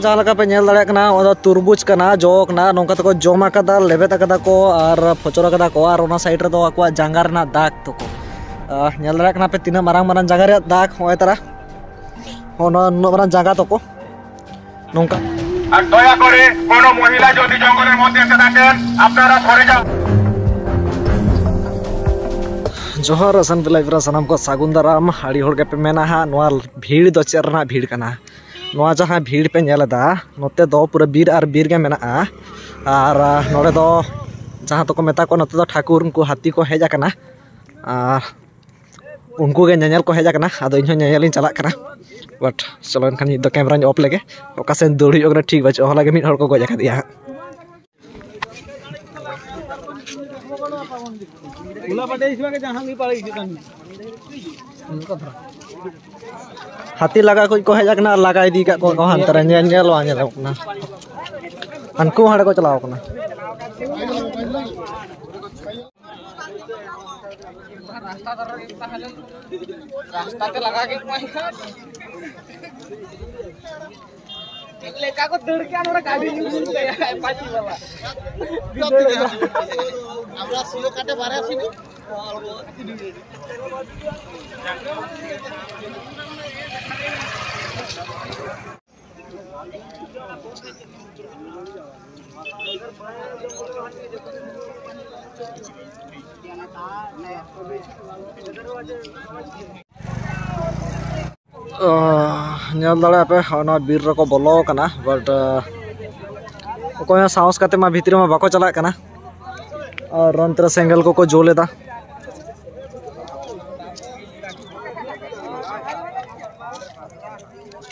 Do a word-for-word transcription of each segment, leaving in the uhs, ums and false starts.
ᱡᱟᱦᱟᱸ ᱞᱮᱠᱟ ᱯᱮ ᱧᱮᱞ ᱫᱟᱲᱮᱭᱟᱜ ᱠᱟᱱᱟ, ᱚᱱᱟ ᱫᱚ ᱛᱩᱨᱵᱩᱡᱽ ᱠᱟᱱᱟ, ᱡᱚ ᱠᱟᱱᱟ᱾ ᱱᱚᱝᱠᱟ ᱛᱮᱠᱚ ᱡᱚᱢ ᱟᱠᱟᱫᱟ, ᱞᱮᱵᱮᱫ ᱟᱠᱟᱫᱟ ᱠᱚ ᱟᱨ ᱯᱷᱚᱪᱚᱨ ᱟᱠᱟᱫᱟ ᱠᱚ, ᱟᱨ ᱚᱱᱟ ᱥᱟᱭᱤᱰ ᱨᱮᱫᱚ ᱟᱠᱚᱣᱟᱜ ᱡᱟᱸᱜᱟ ᱨᱮᱱᱟᱜ ᱫᱟᱜᱽ ᱛᱟᱠᱚ᱾ ᱟᱨ ᱧᱮᱞ ᱫᱟᱲᱮᱭᱟᱜ ᱠᱟᱱᱟ ᱯᱮ ᱛᱤᱱᱟᱹᱜ ᱢᱟᱨᱟᱝ ᱢᱟᱨᱟᱝ ᱡᱟᱸᱜᱟ ᱨᱮᱭᱟᱜ ᱫᱟᱜᱽ᱾ ᱦᱚᱸᱜᱼᱚᱭ ᱛᱟᱨᱟ, ᱦᱚᱸ, ᱱᱚᱣᱟ ᱱᱩᱱᱟᱹᱜ ᱢᱟᱨᱟᱝ ᱡᱟᱸᱜᱟ ᱛᱟᱠᱚ ᱱᱚᱝᱠᱟ᱾ আর দয়া করে কোনো মহিলা যদি জঙ্গলের মধ্যে এসে থাকেন, আপনারা সরে যান। ᱡᱚᱦᱟᱨ ᱥᱟᱱᱛᱟᱲ ᱞᱟᱭᱤᱵᱷ ᱨᱮ ᱥᱟᱱᱟᱢ ᱠᱚ ᱥᱟᱹᱜᱩᱱ ᱫᱟᱨᱟᱢ᱾ ᱟᱹᱰᱤ ᱦᱚᱲ ᱜᱮᱯᱮ ᱢᱮᱱᱟ ᱦᱟᱸᱜ, ᱱᱚᱣᱟ ᱵᱷᱤᱲ ᱫᱚ ᱪᱮᱫ ᱨᱮᱱᱟᱜ ᱵᱷᱤᱲ ᱠᱟᱱᱟ? ᱱᱚᱣᱟ ᱡᱟᱦᱟᱸ ᱵᱷᱤᱲ ᱯᱮ ᱧᱮᱞ ᱮᱫᱟ, ᱱᱚᱛᱮ ᱫᱚ ᱯᱩᱨᱟᱹ ᱵᱤᱨ ᱟᱨ ᱵᱤᱨ ᱜᱮ ᱢᱮᱱᱟᱜᱼᱟ᱾ ᱟᱨ ᱱᱚᱰᱮ ᱫᱚ ᱡᱟᱦᱟᱸ ᱫᱚᱠᱚ ᱢᱮᱛᱟ ᱠᱚᱣᱟ ᱱᱚᱛᱮ ᱫᱚ ᱴᱷᱟᱹᱠᱩᱨ, ᱩᱱᱠᱩ ᱦᱟᱹᱛᱤ ᱠᱚ ᱦᱮᱡ ᱟᱠᱟᱱᱟ᱾ ᱟᱨ ᱩᱱᱠᱩ ᱜᱮ ᱧᱮᱧᱮᱞ ᱠᱚ ᱦᱮᱡ ᱟᱠᱟᱱᱟ᱾ ᱟᱫᱚ ᱤᱧᱦᱚᱸ ᱧᱮᱧᱮᱞᱤᱧ ᱪᱟᱞᱟᱜ ᱠᱟᱱᱟ᱾ ᱵᱟᱴ ᱪᱚᱞᱚ ᱮᱱᱠᱷᱟᱱ ᱱᱤᱛ ᱫᱚ ᱠᱮᱢᱮᱨᱟᱧ ᱚᱯᱷ ᱞᱮᱜᱮ᱾ ᱚᱠᱟ ᱥᱮᱱ ᱫᱟᱹᱲ ᱦᱩᱭᱩᱜ ᱠᱟᱱᱟ ᱴᱷᱤᱠ ᱵᱟᱹᱪᱩᱜᱼᱟ᱾ ᱦᱚᱞᱟ ᱜᱮ ᱢᱤᱫ ᱦᱚᱲ ᱠᱚ ᱜᱚᱡ ᱟᱠᱟᱫᱮᱭᱟ ᱦᱟᱸᱜ᱾ ᱦᱟᱹᱛᱤ ᱞᱟᱜᱟ ᱠᱚ ᱠᱚ ᱦᱮᱡ ᱟᱠᱟᱱᱟ ᱟᱨ ᱞᱟᱜᱟ ᱤᱫᱤ ᱠᱟᱜ ᱠᱚᱣᱟ ᱠᱚ ᱦᱟᱱᱛᱮ ᱨᱮ᱾ ᱧᱮᱞ, ᱧᱮᱞ ᱵᱟᱝ ᱧᱮᱞᱚᱜ ᱠᱟᱱᱟ᱾ ᱦᱟᱱᱠᱩ ᱦᱟᱸᱰᱮ ᱠᱚ ᱪᱟᱞᱟᱣ ᱠᱟᱱᱟ᱾ ᱨᱟᱥᱛᱟ ᱛᱮ ᱞᱟᱜᱟ ᱠᱮᱫ ᱠᱚᱣᱟᱭ ᱠᱷᱟᱱ᱾ ᱪᱮᱫ ᱞᱮᱠᱟ ᱠᱚ ᱫᱟᱹᱲ ᱠᱮᱜᱼᱟ ᱱᱚᱰᱮ ᱜᱟᱹᱰᱤ ᱧᱩᱨ ᱞᱮᱱ ᱛᱟᱭᱟ, ᱮᱯᱟᱪᱤ ᱵᱟᱞᱟ᱾ আমরা সিও কাটে বারে আসিনি। ᱧᱮᱞ ᱫᱟᱲᱮᱭᱟᱜ ᱯᱮ, ᱚᱱᱟ ᱵᱤᱨ ᱨᱮᱠᱚ ᱵᱚᱞᱚ ᱟᱠᱟᱱᱟ, ᱵᱟᱴ ᱚᱠᱚᱭ ᱦᱚᱸ ᱥᱟᱦᱚᱥ ᱠᱟᱛᱮ ᱢᱟ ᱵᱷᱤᱛᱨᱤ ᱢᱟ ᱵᱟᱠᱚ ᱪᱟᱞᱟᱜ ᱠᱟᱱᱟ᱾ ᱟᱨ ᱚᱱᱛᱮ ᱨᱮ ᱥᱮᱸᱜᱮᱞ ᱠᱚᱠᱚ ᱡᱩᱞ ᱮᱫᱟ᱾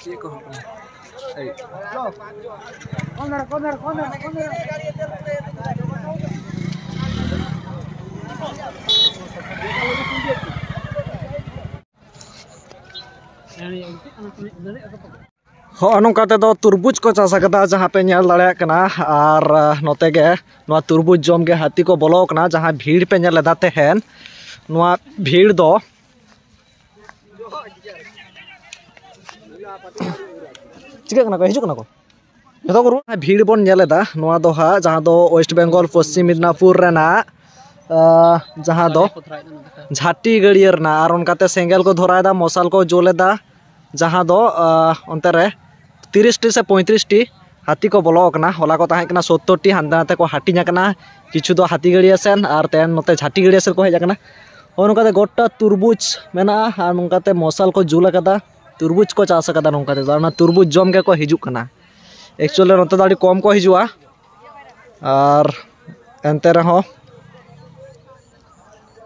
ᱪᱮᱫ ᱠᱚ ᱦᱚᱸ ᱠᱟᱱᱟ? ᱮᱭ᱾ ᱦᱚᱸᱜᱼᱚ ᱱᱚᱝᱠᱟ ᱛᱮᱫᱚ ᱛᱩᱨᱵᱩᱡᱽ ᱠᱚ ᱪᱟᱥ ᱟᱠᱟᱫᱟ, ᱡᱟᱦᱟᱸ ᱯᱮ ᱧᱮᱞ ᱫᱟᱲᱮᱭᱟᱜ ᱠᱟᱱᱟ᱾ ᱟᱨ ᱱᱚᱛᱮ ᱜᱮ ᱱᱚᱣᱟ ᱛᱩᱨᱵᱩᱡᱽ ᱡᱚᱢ ᱜᱮ ᱦᱟᱹᱛᱤ ᱠᱚ ᱵᱚᱞᱚ ᱟᱠᱟᱱᱟ, ᱡᱟᱦᱟᱸ ᱵᱷᱤᱲ ᱯᱮ ᱧᱮᱞ ᱮᱫᱟ ᱛᱟᱦᱮᱱ, ᱱᱚᱣᱟ ᱵᱷᱤᱲ ᱫᱚ ᱪᱤᱠᱟᱹᱜ ᱠᱟᱱᱟ ᱠᱚ? ᱦᱤᱡᱩᱜ ᱠᱟᱱᱟ ᱠᱚ? ᱡᱚᱛᱚ ᱠᱚ ᱨᱩᱣᱟᱹᱲ᱾ ᱵᱷᱤᱲ ᱵᱚᱱ ᱧᱮᱞ ᱮᱫᱟ, ᱱᱚᱣᱟ ᱫᱚ ᱦᱟᱸᱜ ᱡᱟᱦᱟᱸ ᱫᱚ ᱳᱭᱮᱥᱴ ᱵᱮᱝᱜᱚᱞ ᱯᱚᱥᱪᱤᱢ ᱢᱮᱫᱽᱱᱟᱯᱩᱨ ᱨᱮᱱᱟᱜ, ᱟᱸ, ᱡᱟᱦᱟᱸ ᱫᱚ ᱡᱷᱟᱴᱤ ᱜᱟᱹᱲᱭᱟᱹ ᱨᱮᱱᱟᱜ, ᱟᱨ ᱚᱱᱠᱟᱛᱮ ᱥᱮᱸᱜᱮᱞ ᱠᱚ ᱫᱷᱚᱨᱟᱣᱮᱫᱟ, ᱢᱚᱥᱟᱞ ᱠᱚ ᱡᱩᱞ ᱮᱫᱟ, ᱡᱟᱦᱟᱸ ᱫᱚ, ᱟᱸ, ᱚᱱᱛᱮ ᱨᱮ ᱛᱤᱨᱤᱥ ᱴᱤ ᱥᱮ ᱯᱚᱸᱭᱛᱨᱤᱥ ᱴᱤ ᱦᱟᱹᱛᱤ ᱠᱚ ᱵᱚᱞᱚ ᱟᱠᱟᱱᱟ᱾ ᱦᱚᱞᱟ ᱠᱚ ᱛᱟᱦᱮᱸ ᱠᱟᱱᱟ ᱥᱳᱛᱛᱳᱨ ᱴᱤ, ᱦᱟᱱᱛᱮ ᱱᱟᱛᱮ ᱠᱚ ᱦᱟᱹᱴᱤᱧ ᱟᱠᱟᱱᱟ, ᱠᱤᱪᱷᱩ ᱫᱚ ᱦᱟᱹᱛᱤ ᱜᱟᱹᱲᱭᱟᱹ ᱥᱮᱱ, ᱟᱨ ᱛᱮᱦᱮᱧ ᱱᱚᱛᱮ ᱡᱷᱟᱴᱤ ᱜᱟᱹᱲᱭᱟᱹ ᱥᱮᱱ ᱠᱚ ᱦᱮᱡ ᱟᱠᱟᱱᱟ᱾ ᱦᱚᱸᱜᱼᱚ ᱱᱚᱝᱠᱟ ᱛᱮ ᱜᱚᱴᱟ ᱛᱩᱨᱵᱩᱡᱽ ᱢᱮᱱᱟᱜᱼᱟ, ᱟᱨ ᱱᱚᱝᱠᱟ ᱛᱮ ᱢᱚᱥᱟᱞ ᱠᱚ ᱡᱩᱞ ᱟᱠᱟᱫᱟ, ᱛᱩᱨᱵᱩᱡᱽ ᱠᱚ ᱪᱟᱥ ᱟᱠᱟᱫᱟ ᱱᱚᱝᱠᱟ ᱛᱮᱫᱚ, ᱟᱨ ᱚᱱᱟ ᱛᱩᱨᱵᱩᱡᱽ ᱡᱚᱢ ᱜᱮᱠᱚ ᱦᱤᱡᱩᱜ ᱠᱟᱱᱟ᱾ ᱮᱠᱪᱩᱭᱮᱞᱤ ᱱᱚᱛᱮ ᱫᱚ ᱟᱹᱰᱤ ᱠᱚᱢ ᱠᱚ ᱦᱤᱡᱩᱜᱼᱟ, ᱟᱨ ᱮᱱᱛᱮ ᱨᱮᱦᱚᱸ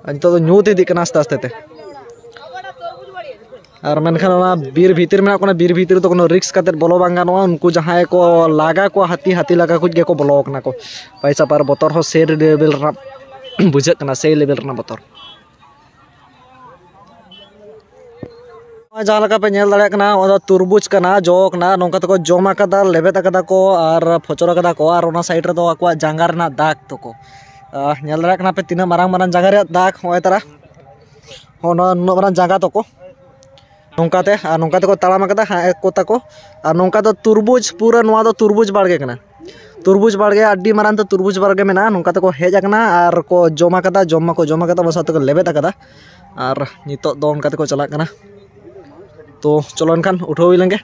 ᱱᱤᱛᱚᱜ ᱫᱚ ᱧᱩᱛ ᱤᱫᱤᱜ ᱠᱟᱱᱟ ᱟᱥᱛᱮ ᱟᱥᱛᱮ ᱛᱮ᱾ ᱟᱨ ᱢᱮᱱᱠᱷᱟᱱ ᱚᱱᱟ ᱵᱤᱨ ᱵᱷᱤᱛᱤᱨ ᱢᱮᱱᱟᱜ ᱠᱚ, ᱚᱱᱟ ᱵᱤᱨ ᱵᱷᱤᱛᱤᱨ ᱫᱚ ᱠᱳᱱᱳ ᱨᱤᱠᱥ ᱠᱟᱛᱮᱫ ᱵᱚᱞᱚ ᱵᱟᱝ ᱜᱟᱱᱚᱜᱼᱟ᱾ ᱩᱱᱠᱩ ᱡᱟᱦᱟᱸᱭ ᱠᱚ ᱞᱟᱜᱟ ᱠᱚᱣᱟ ᱦᱟᱹᱛᱤ, ᱦᱟᱹᱛᱤ ᱞᱟᱜᱟ ᱠᱷᱚᱡ ᱜᱮᱠᱚ ᱵᱚᱞᱚ ᱟᱠᱟᱱᱟ ᱠᱚ᱾ ᱯᱚᱭᱥᱟ ᱯᱟᱨ ᱵᱚᱛᱚᱨ ᱦᱚᱸ ᱥᱮ ᱞᱮᱵᱮᱞ ᱨᱮᱱᱟᱜ ᱵᱩᱡᱷᱟᱹᱜ ᱠᱟᱱᱟ, ᱥᱮᱭ ᱞᱮᱵᱮᱞ ᱨᱮᱱᱟᱜ ᱵᱚᱛᱚᱨ᱾ ᱱᱚᱜᱼᱚᱭ ᱡᱟᱦᱟᱸ ᱞᱮᱠᱟ ᱯᱮ ᱧᱮᱞ ᱫᱟᱲᱮᱭᱟᱜ ᱠᱟᱱᱟ, ᱚᱱᱟ ᱫᱚ ᱛᱩᱨᱵᱩᱡᱽ ᱠᱟᱱᱟ, ᱡᱚ ᱠᱟᱱᱟ᱾ ᱱᱚᱝᱠᱟ ᱛᱮᱠᱚ ᱡᱚᱢ ᱟᱠᱟᱫᱟ, ᱞᱮᱵᱮᱫ ᱟᱠᱟᱫᱟ ᱠᱚ ᱟᱨ ᱯᱷᱚᱪᱚᱨ ᱟᱠᱟᱫᱟ ᱠᱚ᱾ ᱟᱨ ᱚᱱᱟ ᱥᱟᱭᱤᱰ ᱨᱮᱫᱚ ᱟᱠᱚᱣᱟᱜ ᱡᱟᱸᱜᱟ ᱨᱮᱱᱟᱜ ᱫᱟᱜᱽ ᱛᱟᱠᱚ᱾ ᱟᱦ, ᱧᱮᱞ ᱫᱟᱲᱮᱭᱟᱜ ᱠᱟᱱᱟ ᱯᱮ ᱛᱤᱱᱟᱹᱜ ᱢᱟᱨᱟᱝ ᱢᱟᱨᱟᱝ ᱡᱟᱸᱜᱟ ᱨᱮᱭᱟᱜ ᱫᱟᱜᱽ, ᱱᱚᱜᱼᱚᱭ ᱛᱟᱨᱟ᱾ ᱦᱚᱸ, ᱱᱚᱣᱟ ᱱᱩᱱᱟᱹᱜ ᱢᱟᱨᱟᱝ ᱡᱟᱸᱜᱟ ᱛᱟᱠᱚ᱾ ᱱᱚᱝᱠᱟᱛᱮ, ᱟᱨ ᱱᱚᱝᱠᱟ ᱛᱮᱠᱚ ᱛᱟᱲᱟᱢ ᱟᱠᱟᱫᱟ ᱦᱟᱸᱜ ᱠᱚ ᱛᱟᱠᱚ᱾ ᱟᱨ ᱱᱚᱝᱠᱟ ᱫᱚ ᱛᱩᱨᱵᱩᱡᱽ, ᱯᱩᱨᱟᱹ ᱱᱚᱣᱟ ᱫᱚ ᱛᱩᱨᱵᱩᱡᱽ ᱵᱟᱲᱜᱮ ᱠᱟᱱᱟ᱾ ᱛᱩᱨᱵᱩᱡᱽ ᱵᱟᱲᱜᱮ, ᱟᱹᱰᱤ ᱢᱟᱨᱟᱝ ᱛᱮ ᱛᱩᱨᱵᱩᱡᱽ ᱵᱟᱲᱜᱮ ᱢᱮᱱᱟᱜᱼᱟ᱾ ᱱᱚᱝᱠᱟ ᱛᱮᱠᱚ ᱦᱮᱡ ᱟᱠᱟᱱᱟ ᱟᱨ ᱠᱚ ᱡᱚᱢ ᱟᱠᱟᱫᱟ, ᱡᱚᱢ ᱢᱟᱠᱚ ᱡᱚᱢ ᱟᱠᱟᱫᱟ, ᱚᱱᱟ ᱥᱟᱶᱛᱮ ᱠᱚ ᱞᱮᱵᱮᱫ ᱟᱠᱟᱫᱟ᱾ ᱟᱨ ᱱᱤᱛᱚᱜ ᱫᱚ ᱚᱱᱠᱟ ᱛᱮᱠᱚ ᱪᱟᱞᱟᱜ ᱠᱟᱱᱟ᱾ ᱛᱚ ᱪᱚᱞᱚ ᱮᱱᱠᱷᱟᱱ ᱩᱴᱷᱟᱹᱣ ᱦᱩᱭ ᱞᱮᱱᱜᱮ᱾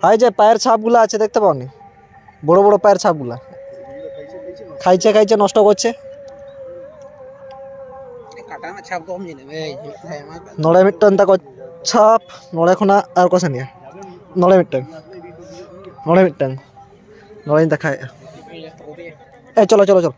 ᱦᱟᱭ ᱡᱮ ᱯᱟᱭᱮᱨ ᱪᱷᱟᱯ ᱜᱩᱞᱟ ᱟᱪᱷᱮ, ᱫᱮᱠᱷᱛᱮ ᱯᱟᱣ নি? বড় বড় পায়ের ছাপগুলা। খাইছে খাইছে নষ্ট করছে। কাটা না ছাপ কম জানে ভাই। ᱱᱚᱰᱮ ᱢᱤᱫᱴᱟᱝ ᱛᱟᱠᱚ ᱪᱷᱟᱯ, ᱱᱚᱰᱮ ᱠᱷᱚᱱᱟᱜ ᱟᱨ ᱚᱠᱟ ᱥᱮᱱ ᱜᱮᱭᱟ? ᱱᱚᱰᱮ ᱢᱤᱫᱴᱟᱝ, ᱱᱚᱰᱮ ᱢᱤᱫᱴᱟᱝ, ᱱᱚᱰᱮᱧ ᱫᱮᱠᱷᱟᱭᱮᱫᱼᱟ᱾ ᱮ, ᱪᱚᱞᱚ, ᱪᱚᱞᱚ, ᱪᱚᱞᱚ᱾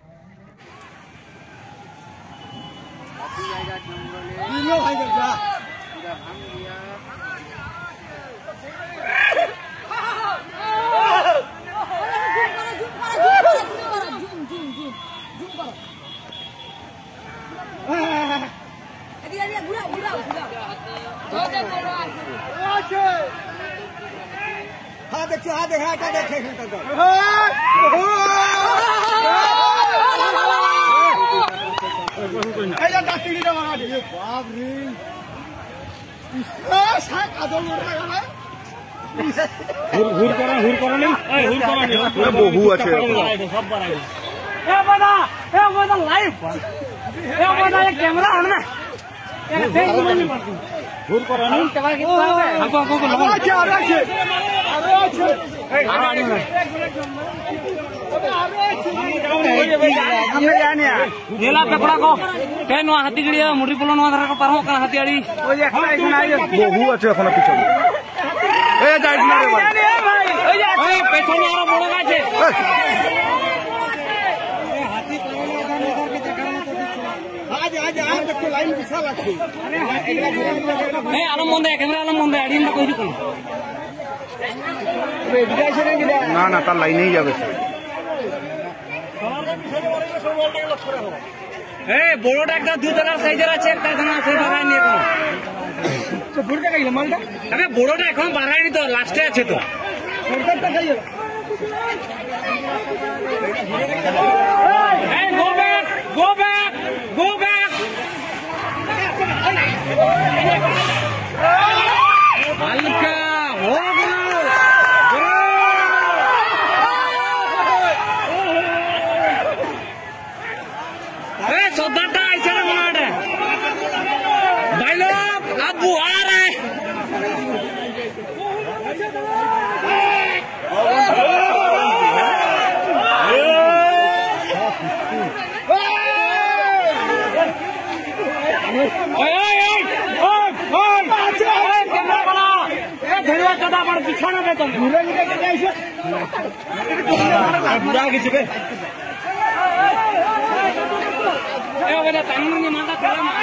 হাত দেখছো, হাত দেখে, হাতটা দেখে, হাতটা দেখে। এই যে ডাক্তারিটা মারা দিল। বাপ রে। ইস, সাত আদম মরে গেল। হুর, হুর করো, হুর করো নি। এই, হুর করো নি। এ, বহু আছে এরকম। সব বাড়াই দে। এ বাবা, এ বাবা, live। এ বাবা, এই camera আন না। হুর করো নি। আরো, আরো, আরো। আরো আনি না। ᱧᱮᱞᱟ ᱯᱮ ᱠᱚᱲᱟ ᱠᱚ, ᱛᱮᱦᱮᱧ ᱱᱚᱣᱟ ᱦᱟᱹᱛᱤ ᱜᱟᱹᱲᱭᱟᱹ ᱢᱩᱰᱨᱤ ᱯᱚᱞᱚ ᱱᱚᱣᱟ ᱫᱷᱟᱨᱮ ᱠᱚ ᱯᱟᱨᱚᱢᱚᱜ ᱠᱟᱱᱟ ᱦᱟᱹᱛᱤ ᱟᱲᱤ᱾ ᱵᱚᱦᱩ ᱟᱪᱷᱮ ᱮᱠᱷᱚᱱᱚ ᱯᱤᱪᱷᱚᱱ᱾ এ যাইস না রে ভাই। এই পেছনে আরো বড় গাছ আছে। আজ, আজ, আজ একটু লাইন বিশাল আছে। এই আলম বন্ধ, ক্যামেরা আলম বন্ধ, অ্যাডিয়ান কই দিকুন। না, না, তার লাইনেই যাবে সে। এই বড়টা একটা দু তলার সাইজের আছে, একটা এখনো আছে, বাড়ায়নি এখনো। তো বড়টা গেল মালটা? আরে বড়টা এখন বাড়ায়নি তো, লাস্টে আছে তো। বড়টা গেল। এই, go back, go back, go back। হালকা, ও গুরু, গুরু। ए, सोदाटा ऐसे ना बनाड़े। भाई लोग, अब बुआ रहे। ए, ए, ए, ए, ए, कैमरा वाला। ए, धरुआ चोदा बड़ बिछाना दे तुम। बुरा किसी पे। ए, वो तो तंग नहीं मांगा, तेरा मांगा।